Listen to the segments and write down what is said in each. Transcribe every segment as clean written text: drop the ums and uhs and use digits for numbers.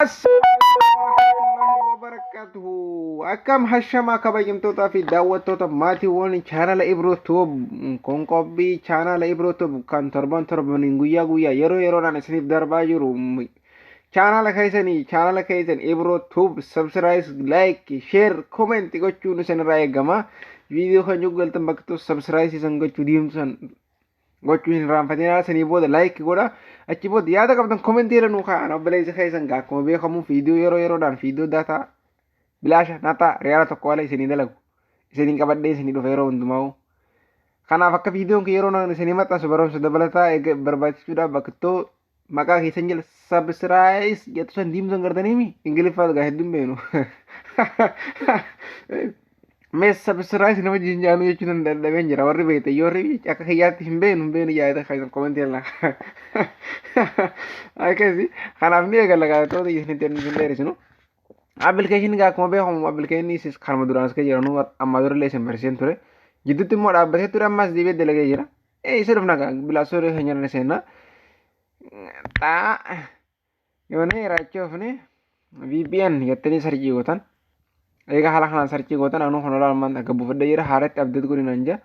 Assalamualaikum wabarakatuhu. Akkam hashamaa kabajamtootaa fi daawwattoota maatiiwwan chaanala Ibroo Tube kun qophii chaanala Ibroo Tube kan torban torbaniin guyyaa guyyaa yeroo yeroodhaan isiniif darbaa jiru chaanala keessanii chaanala keessan Ibroo Tube subscribe like share comment gochuun isinirraa eegama. Viidiyoo kan galtan bakka subscribe isin gochuu diimsan gochuu hin irraanfatinaa. Sanii booda like godha, achi booda yaada qabdan komentii irra nuu kaa'an. Obboleessa keessan gaa akkuma beekamu viidiyoo yeroo yeroodhaan viidiyoo daataa bilaasha naxaa riyaala tokko malee isinii dalagu isiniin qabadhee isinii dhufa yeroo hundumaa'u. Kanaaf akka viidiyoon kun yeroo naan isinii maxxansu barumsa dabalataa eega barbaachisuudhaaf bakkatoo maqaa keessan jala sabsiraayis jettu san diimsan gartaniimi ingiliffaa gaa hedduun beenu. Mee sabsiraayis nama jinjaanuu jechuun hin dadhabeen jira warri beekte yoo warri akka kiyyaatti hin beenu hin beenu yaada kan komentii irra. Akkasi kanaaf ni eegalla gaafatoota isinitti hin dheeresinu. Appilikeeshinii gaa akkuma beekamu appilikeeshinii isis kanuma duraan as jiranuu amma durallee isin barsiiseen ture. Jidduutti immoo dhaabbatee ture ammas deebi'ee dalagee jira. Ee isa dhufna gaa bilaasoorii keenya irra seenna. Xaa yoonee iraachoofne VPN jettanii sarchii gootan. Egaa haala kanaan sarchii gootan anuu kan olaa ammaan akka buufadhee jira haaratti abdeet godhi naan jira.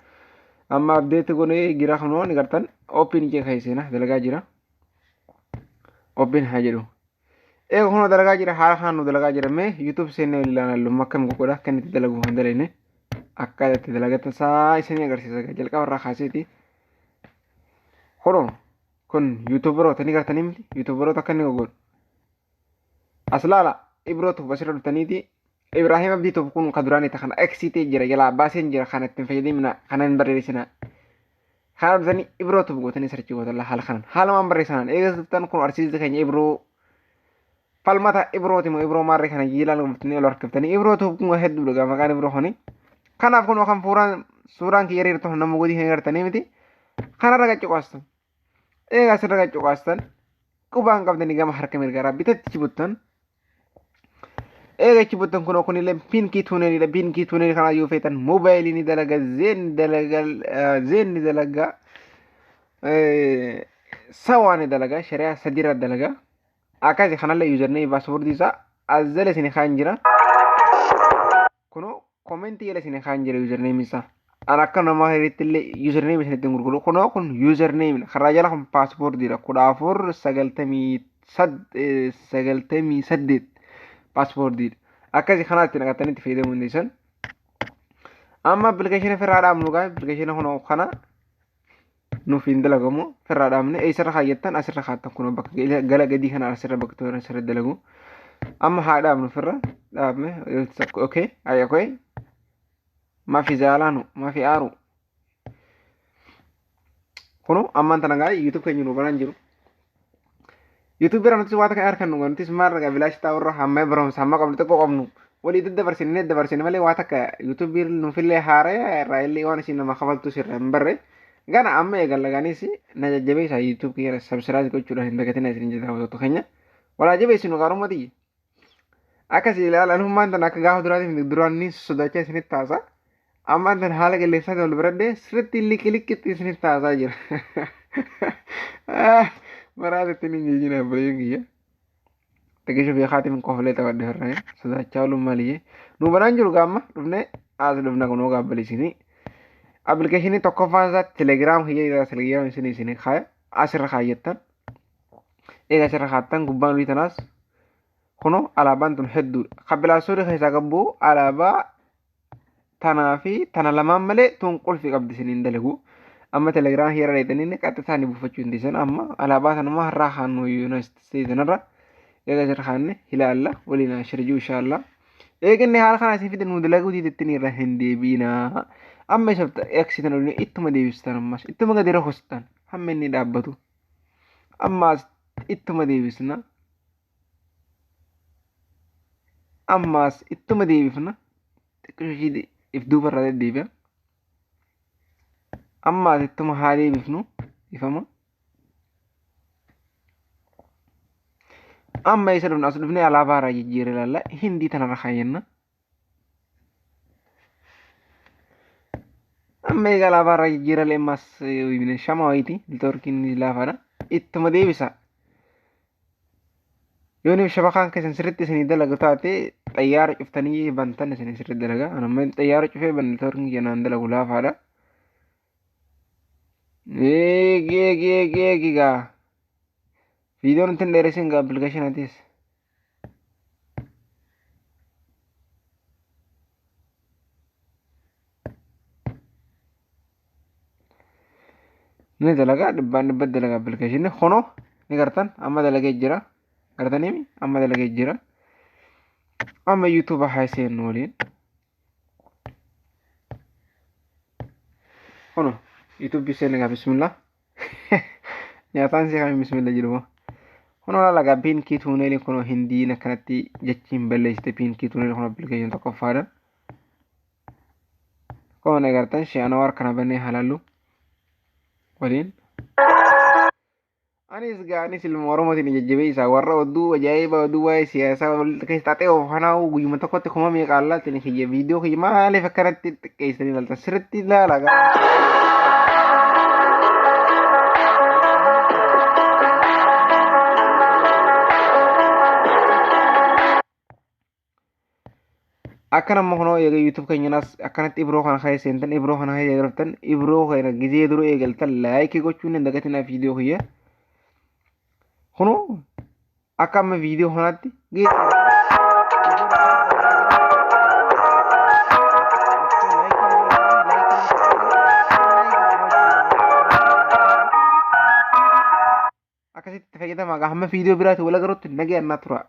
Amma abdeet godhee jira kunoo ni gartan open jee keesseena dalagaa jira. Open haa jedhu. Eega kunoo dalagaa jira haala kanaan nu dalagaa jira mee YouTube seennee waliin ilaallu akkam godha akka inni itti dalagu kan dalagne akka itti dalagatan saa isinii agarsiisa jalqaba irraa kaaseeti. Kunoo kun yuutuubaroota ni gartanii miti yuutuubaroota akka inni godhu. As laala Ibroo Tube asirra dhuftaniiti Ibrahim Abdii Tube kun kan duraanii kana eksiitee jira jalaa baaseen jira kana ittiin fayyadamina kana hin barreessina. Kana dhuftanii Ibroo Tube gootanii sarchii gootan haala kanan haalumaan barreessanaan eegas dhuftan kun arsiisni keenya Ibroo falmata Ibrooti moo Ibroo maarree kana jiilaan dhuftanii ol harkiftanii Ibroo Tube kun hedduudha gaafa maqaan Ibroo kuni. Kanaaf kun kan fuuraan suuraan kiyya irra nama godii hin gartanii miti kanarra qacuqaastan. Egaa asirra qacuqaastan qubaan qabdanii gama harka mirgaraa bitatti cibuttan. Eega cibuttan kunoo kunillee pinkii tuuneliidha. Pinkii tuunelii kanaa yoo feetan moobaayilii ni dalaga, zeen ni dalaga, zeen ni dalaga, sawaa ni dalaga, shari'aa sadiirra dalaga. Akkasi kanallee yuuzarneemii paaspoortii isaa as jala isin kaan jira. Kunoo komentii jala isin kaan jira yuuzarneemii isaa. An akka nama hiriitti illee yuuzarneemii isin ittiin gurguru. Kunoo kun yuuzarneemii karaa jala kun paaspoortiidha. 14 98 paaspoortiidha. Akkasi kanaa itti naqattanii itti fayyadamuu dandeessan. Amma appilikeeshina firraa dhaabnu gaa appilikeeshina kunoo kana nuuf hin dalagamu firraa dhaabne eessarra kaayyattan asirra kaattan kunoo bakka gala gadii kana asirra bakka toora asirra dalagu. Amma haa dhaabnu firra dhaabne okay ayya okay mafi zaalaanu mafi aaru Kunoo ammaan tana gaa YouTube keenya nu banaan jiru. YouTube bira nutis waan akka harkan nu nutis maal ragaa bilaash taa'urra hamma barumsa hamma qabnu xiqqoo qabnu walii daddabarsine ni daddabarsine malee waan takka YouTube nuufillee haaraya irraa illee waan isin nama kafaltu sirra hin barre. Gana amma eegalla gaanis na jajjabeessa YouTube kiyya subscribe gochuudhaan hin dagatina isin jedha daawwattoota keenya. Walaa jabeessinu gaarummaa tiyya. Akkasii ilaalan hummaan tana akka gaafa duraatiif duraan ni sodaachaa isinitti taasa. Ammaan tana haala qilleensaatiin wal biradhee sirriitti liqi liqitti isinitti taasaa jira. Maraatitti ni jijjiirra obboleeyyan kiyya. Xiqqishu beekaatiin koflee taphadhe firree sodaachaa ooluun maaliyyee. Nu banaan jiru gaamma dhufnee as dhufna kunoo gaabbalisinii. Appilikeeshinii tokkoffaan isaa telegiraam kiyya irraa telegiraam isin isin kaaya asirra kaayyattan. Egaa asirra kaattan gubbaan olii tanaas kunoo alaabaan tun hedduudha. Kan bilaasoorii keessaa qabu alaabaa tanaa fi tana lamaan malee tun qulfi qabdi isiniin dalagu. Amma telegiraam hiyara dheetanii qaxxitaa ni buufachuu hin dhiisan. Amma alaabaa tanuma har'aa kaannu Yuunaayitid Isteetsi tanarra egaa asirra kaanne ilaalla waliin ashirjuu inshaallah. Eeganne haala kana isin fide nu dalaguu diidattiin irra hin deebiinaa. Amma isa eegsitan olii ittuma deebistan ammas ittuma gadi rokostan hamma inni dhaabbatu. Ammaas ittuma deebisna. Ammaas ittuma deebifna. Xiqqoo ishii if duuba irraa deddeebi'a. Ammaas ittuma haa deebifnu ifama. Amma isa dhufna as dhufnee alaabaa irraa jijjiirre ilaalla. Hindii tanarra kaayyanna. Amma egaa alaabaa irraa jijjiiralee ammas shama wayiiti. Neetwoorkiin laafaadha. Ittuma deebisa. Yoo inni shabakaan keessan sirriitti isinii dalagu taate xayyaara cuftanii bantan isinii sirriitti dalaga. Anamma xayyaara cufee ban neetwoorkiin kiyya naan dalagu laafaadha. Eegi eegi eegi eegi gaa. Viidiyoon ittiin dheeressin gaa appilikeeshinaatiis. Ni dalagaa dhibbaan dhibbatti dalaga appilikeeshinni kunoo ni gartan amma dalagee jira. Gartanii amma dalagee jira. Amma YouTube haa seennu waliin. Kunoo YouTube seenne gaa bismillah. Nyaataan see kami bismillah jedhu moo. Kunoo laala gaa piinkii tuuneelii kunoo hindiin akkanatti jechiin balleessite piinkii tuuneelii kun appilikeeshinii tokkoffaadha. Akkuma agartan shee Anwaar kana bannee haa laallu waliin. Anis gaa anis ilma Oromootiin jajjabeessa warra oduu ajaa'ibaa oduu waa'ee siyaasaa wal keessa xaxee of kanaa'u guyyuma tokkotti kuma meeqa allaatiin kiyya viidiyoo kiyya maaliif akkanatti xiqqeessanii ilaaltan sirriitti ilaala gaa. Akka nama kunoo eega YouTube keenyanaas akkanatti ibroo kana keessa seentan ibroo kana keessa eegaltan ibroo kana gizee dura eegaltan laayikii gochuun hin dagatinaa viidiyoo kiyya. Kunoo akka amma viidiyoo kanaatti akkasitti fayyadamaa hamma viidiyoo biraatti wal agarrutti nagayaan naa tura.